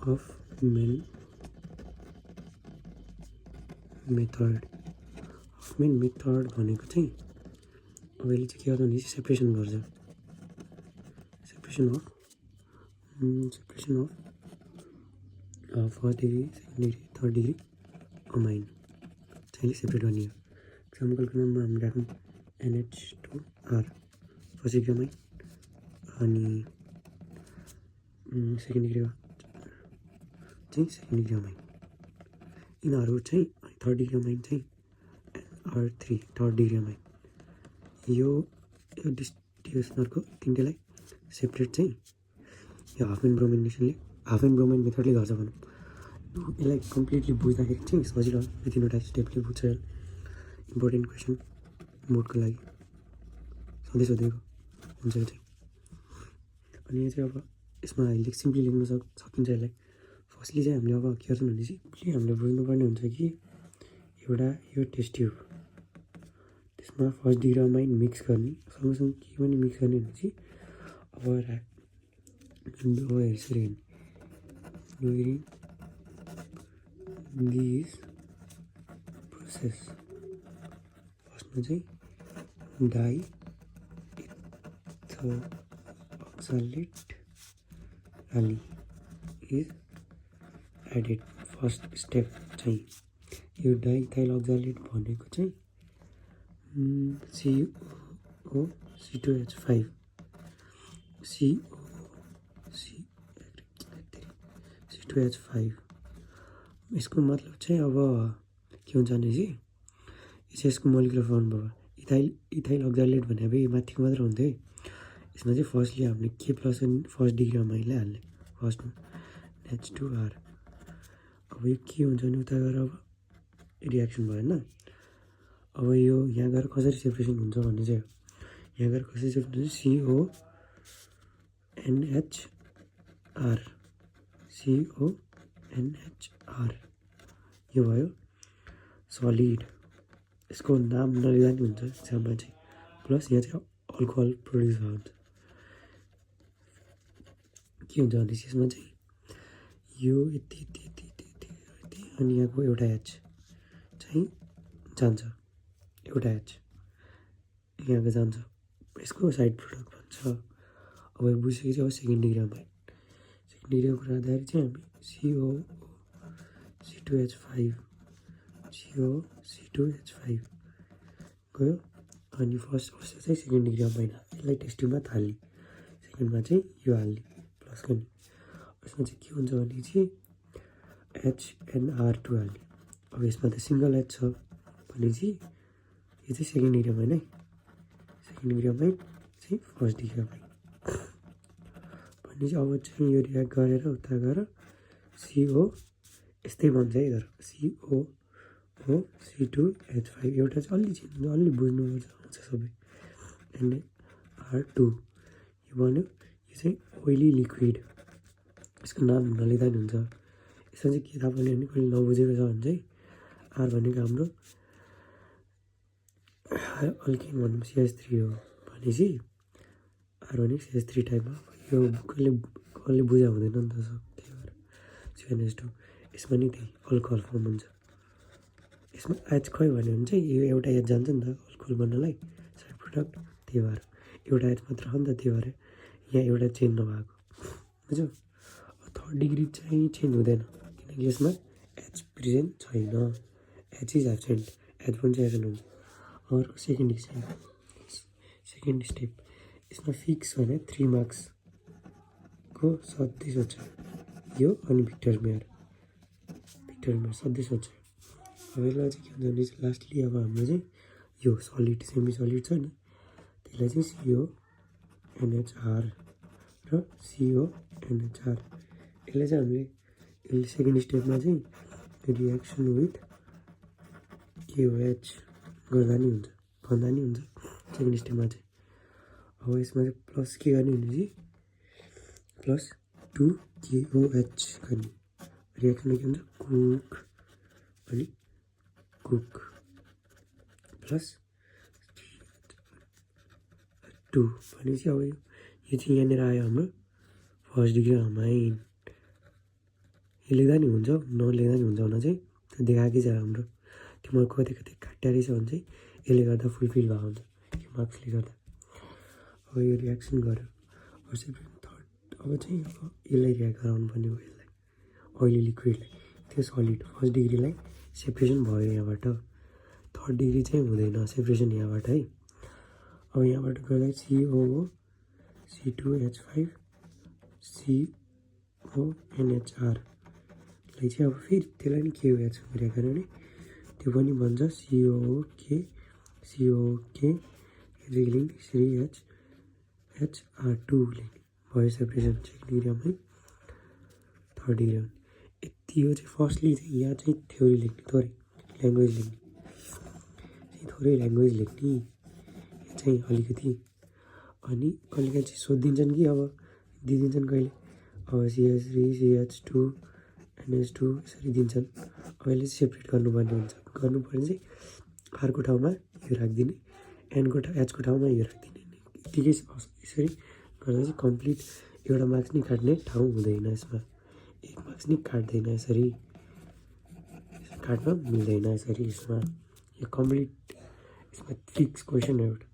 Of main method भनेको चाहिँ अब यसले चाहिँ के गर्छ भने चाहिँ सेपरेसन गर्छ separation of first degree second degree third degree amine चाहिँ सेपरेट गर्ने हो एक्जाम्पलको नाममा हामी राखौँ NH2R फर्स्ट डिग्री अमाइन अनि सेकेन्ड डिग्रीको चाहिँ सेकेन्ड डिग्री अमाइन यिनीहरू चाहिँ थर्ड डिग्री अमाइन चाहिँ R3 थर्ड डिग्री अमाइन यो डिस्ट्रिब्युसनरको तिनटैलाई सेपरेट चाहिँ यो हाफ एन्ड ब्रोमाइन मेथडले गर्छ भनौँ यसलाई कम्प्लिटली बुझ्दाखेरि चाहिँ सजिलो यो तिनवटा स्टेपले बुझ्छ इम्पोर्टेन्ट क्वेसन मोडको लागि सधैँ सोधेको हुन्छ यो चाहिँ अनि यो चाहिँ अब यसमा हामीले सिम्पली लेख्न सकिन्छ यसलाई फर्स्टली चाहिँ हामीले अब के गर्छौँ भने सिम्पली हामीले बुझ्नुपर्ने हुन्छ कि एउटा यो टेस्ट ट्युब त्यसमा फर्स्ट डिग्री अमाइन मिक्स गर्ने सँगसँगै के पनि मिक्स गर्ने भनेपछि अब यसरी डुरिङ दिस प्रोसेस फर्स्टमा चाहिँ डाई इथोक्सालेट हाली इज एडेड फर्स्ट स्टेप चाहिँ यो डाई इथाइल अक्जालेट भनेको चाहिँ COC2H5 C2H5 यसको मतलब चाहिँ अब के हुन्छ भने चाहिँ यो चाहिँ यसको मोलिकुलर फर्म भयो इथाइल अक्जालेट भने अब माथिको मात्र हुन्थ्यो है यसमा चाहिँ फर्स्टली हामीले के प्लस फर्स्ट डिग्री अमाइनलाई हाल्ने फर्स्टमा H2R अब यो के हुन्छ भने उता गएर अब रियाक्सन भएन अब यो यहाँ गएर कसरी सेपरेसन हुन्छ भन्ने चाहिँ यहाँ गएर कसरी सेपरेसन हुन्छ CONHR यो भयो सलिड यसको नाम नलिँदा नि हुन्छ एक्जाममा चाहिँ प्लस यहाँ चाहिँ अल्कोहल प्रड्युस हुन्छ के हुन्छ भने यसमा चाहिँ यो यति अनि यहाँको एउटा एच चाहिँ जान्छ एउटा एच यहाँको जान्छ यसको साइड प्रडक्ट भन्छ अब यो बुझिसकेपछि अब सेकेन्ड डिग्री अमाइन सेकेन्ड डिग्रीको कुरा गर्दाखेरि चाहिँ हामी COC2H5 गयो अनि फर्स्ट चाहिँ सेकेन्ड डिग्री अमाइन यसलाई टेस्ट ट्युबमा थाल्ने सेकेन्डमा चाहिँ यो हाल्ने प्लस गर्ने यसमा चाहिँ के हुन्छ भने चाहिँ HNR2 हाल्ने अब यसमा त सिङ्गल एच छ भनेपछि यो चाहिँ सेकेन्ड डिग्री अमाइन है सेकेन्ड डिग्री अमाइन चाहिँ फर्स्ट डिग्री अमाइन भनेपछि अब चाहिँ यो रियाक्ट गरेर उता गएर CO यस्तै भन्छ है तर COC2H5 एउटा चाहिँ अलि बुझ्नुपर्छ आउँछ सबै NR2 यो भन्यो यो चाहिँ ओइली लिक्विड यसको नाम नलिँदा नि हुन्छ यसमा चाहिँ के थाहा पाउने भने कहिले नबुझेको छ भने चाहिँ आर भनेको हाम्रो अल्किन भनौँ CH3 हो भनेपछि आर भनेको CH3 टाइपमा यो कसले बुझा हुँदैन नि त सब त्यही भएर CnH2 यसमा नि त्यही अल्कोहल फर्म हुन्छ यसमा एच खै भन्यो भने चाहिँ यो एउटा एच जान्छ नि त अल्कोहल बन्नलाई साइड प्रडक्ट त्यही भएर एउटा एच मात्र हो नि त त्यही भएर यहाँ एउटा चेन्ज नभएको बुझ्यो थर्ड डिग्री चाहिँ चेन्ज हुँदैन किनकि यसमा एच प्रेजेन्ट छैन एच इज एब्सेन्ट एच पनि चाहिँ एब्सेन्ट हुन्छ अर्को सेकेन्ड स्टेप यसमा फिक्स भने 3 मार्क्सको सधैँ सोध्छ यो अनि भिक्टर मेयर सधैँ सोध्छ अब यसलाई चाहिँ के हुन्छ भने चाहिँ लास्टली अब हाम्रो चाहिँ यो सलिड सेमी सलिड छ नि त्यसलाई चाहिँ CONHR र CONHR यसलाई चाहिँ हामीले सेकेन्ड स्टेपमा चाहिँ रियाक्सन विथ KOH गर्दा नि हुन्छ भन्दा नि हुन्छ सेकेन्ड स्टेपमा चाहिँ अब यसमा चाहिँ प्लस के गर्ने भनेपछि प्लस 2 KOH गर्ने रियाक्सनमा के हुन्छ कुक प्लस 2 भनेपछि अब यो चाहिँ यहाँनिर आयो हाम्रो फर्स्ट डिग्री अमाइन यो लेख्दा नि हुन्छ नलेख्दा नि हुन्छ हुन चाहिँ त्यो देखाएकै छ हाम्रो त्यो मैले कति कति काट्या रहेछ भने चाहिँ यसले गर्दा फुलफिल भएको हुन्छ यो मार्क्सले गर्दा। अब यो रियाक्सन गर्यो सेप्रेसन थर्ड अब चाहिँ अब यसलाई रियाक्ट गराउनु पर्ने हो यसलाई ओइली लिक्विडलाई त्यो सलिड फर्स्ट डिग्रीलाई सेपरेसन भयो यहाँबाट थर्ड डिग्री चाहिँ हुँदैन सेपरेसन यहाँबाट है। अब यहाँबाट गर्दा COO C2H5 CONHR लाई चाहिँ अब फेरि त्यसलाई नि KOH गरेर गऱ्यो भने त्यो पनि भन्छ COOK रिलिङ 3HHR2 लेख्ने भयो सेपरेसन सेकेन्ड डिग्रीमै थर्ड डिग्रीमा यति हो चाहिँ फर्स्टली चाहिँ यहाँ चाहिँ थ्योरी लेख्ने थोरै ल्याङ्ग्वेज लेख्ने थोरै ल्याङ्ग्वेज लेख्ने यो चाहिँ अलिकति अनि कहिलेकाहीँ चाहिँ सोधिदिन्छन् कि अब दिइदिन्छन् कहिले अब CH3 CH2 NH2 यसरी दिन्छन् अब यसले चाहिँ सेपरेट गर्नुपर्ने हुन्छ गर्नुपर्ने चाहिँ आरको ठाउँमा यो राखिदिने एनको एचको ठाउँमा यो राखिदिने यत्तिकै यसरी गर्दा चाहिँ कम्प्लिट एउटा मार्क्स नि काट्ने ठाउँ हुँदैन यसमा एक मार्क्स नि काट्दैन यसरी काट्न मिल्दैन यसरी यसमा यो कम्प्लिट यसमा फिक्स क्वेसन हो एउटा।